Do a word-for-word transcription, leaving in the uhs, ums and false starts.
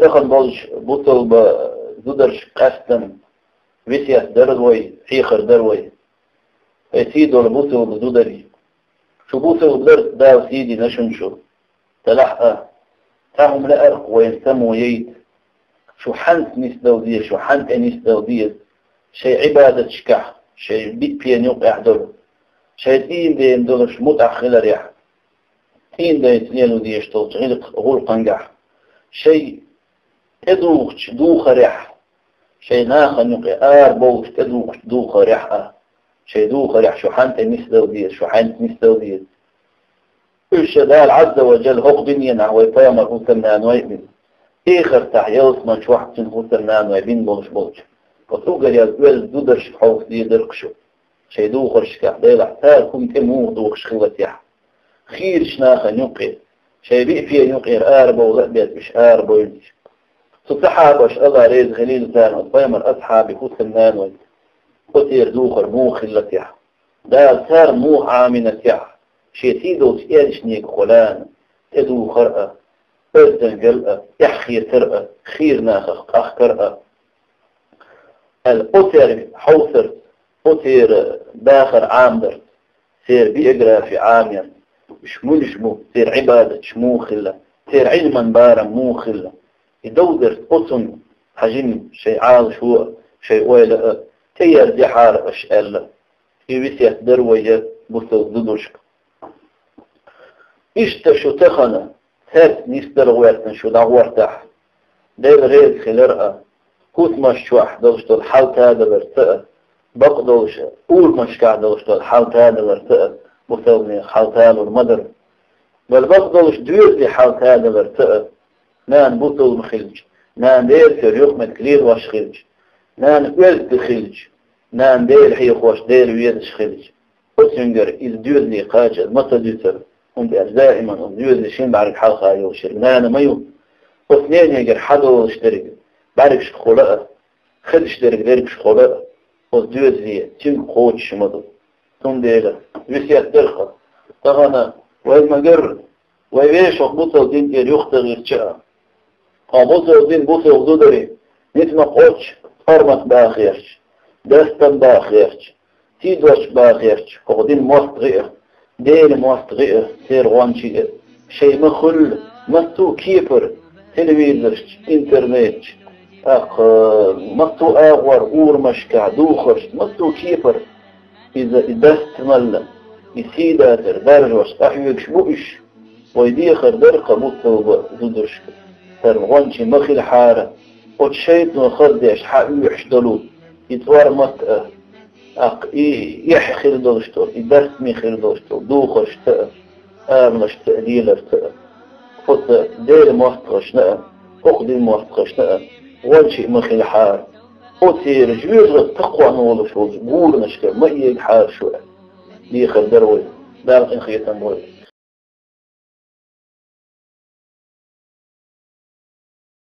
Тахан болчу бусалба зударшка къаьстина весет дар вай, хьехар дар вай. Ай сий долу бусалба зударий, шу бусалба дарца Дала сий дина шуна шу. Делахь а, цхьа хӀума лаьара-кх вайна само яйта. Шу хьаьнца нисдала деза, шу хьаьнца тӀе нисдала деза. Шайн Ӏибадаташкахь, шайн биъ пен юкъехь долу, шайн цӀийнан дена долуш мутӀахь хиларехь, цӀийнан дайца лело дезаш долчу гӀиллакх-, гӀуллакхангахь, шайн тӀедухучу духарехь, шайн нахана юкъе арабовлуш тӀедухучу духарехь а, шайн духарехь шу хьаьнца тӀе нисдала деза, шу хьаьнца нисдала деза. Уьш ша Дала Ӏазза ва Джалла хӀокху дуьненахь вай пайхамар хӀусамнаной а бина, эхартахь ялсамани чохь цуьнан хӀусамнаной бина болуш болчу, оцу уггар ял оьзда зударшка хьовса дезара-кх шу. Шайн духаршкахь, делахь цара хӀума тӀе муха духуш хилла техьа. Хийрачу нахана юккъе, шайн биъ пен юкъера арабовла а беза уьш арабовлуьйтуш. Цу сахьабаш, АллахӀ реза хилийла царна, оцу пайхамар асхьабийн хӀусамнаной, оцеран духар муха хилла техьа. Дала царна муха Ӏамийна техьа, шен сий долчу эзачу негахула тӀедухар а, оьздангалла а, эхь хетар а, хийра нахах къахкар а. Аьлла, оцеран хьовсарца, оцеран дахар Ӏамадарца, церан биографи Ӏамаярца, уьш муьлш бу, церан Ӏибадаташ муха хилла, церан Ӏилман барам муха хилла. И довзарца оцунна хьажийна шайн Ӏалашо а, шайн ойла а тӀеяздехьара аша аьлла. И весет дара вай бусалба зударшка. Иштта шу тахана, цаьрца нисдала гӀоьртина шу дӀагӀортахь, Дела реза хилар а, хӀусамаш чохь долуш долу хьал тадаларца а, бакъдолуш урамашкахь долуш долу хьал тадаларца а, бусалбанийн хьал талур ма дара. Бала бакъдолуш доьзалийн хьал тадаларца а, нана бусалба хилча, нана Делан церан юкъаметтиг лелош хилча, нана оьзда хилча, нана Дела хьехош, Дела везаш хилча, оцуьнгара иза доьзале кхача ма ца дуьйцура, хӀунда аьлча даиман оцу доьзале шина бӀаьрг хьалха йолуш ерг нана ма ю. Оцу ненегара хьадолуш дерг бӀаьргашкахула а, хезаш дерг дербашхула а, оцу доьзале цуьнга кхочуш ма ду. Цундела весет дара-кх. Тахана вай ма-гарра, вай вешахь бусалба дин тӀера юхатахийча а, хьо бусалба дин бусалба зударий, ницкъ ма кхоччу, хьурмат бан хьерча, дастам бан хьерча, сий дош бан хьерча, хӀокху дин мостагӀий а, Делан мостагӀий а, церан гӀончий а, шайн ма хуьллу массо а кепара, телевизоршчу, интернетчу, тӀаккха массо а агӀор, урамашкахь, духаршца, массо а кепара. Иза и дастамалла, и сий дацар даржош къахьоьгуш бу уьш. Вай дехар дара-кх бусалба зударшка, царна гӀончий ма хилахьара, оцу шайтано хаздеш хьаоьхуш долу и цӀормат а, тӀаккха и эхь хир долуш долу, и дастаме хир долуш долу духаршца а, аралашца а, леларца а. Оцу Делан мостагӀашна а, хӀокху дин мостагӀашна а гӀончий ма хилахьара. Оцеран жоьжахатин такхонна волуш волчу гуранашкара ма эгахьара шу аьлла, дехар дара вай. Дала къинхетам бойла.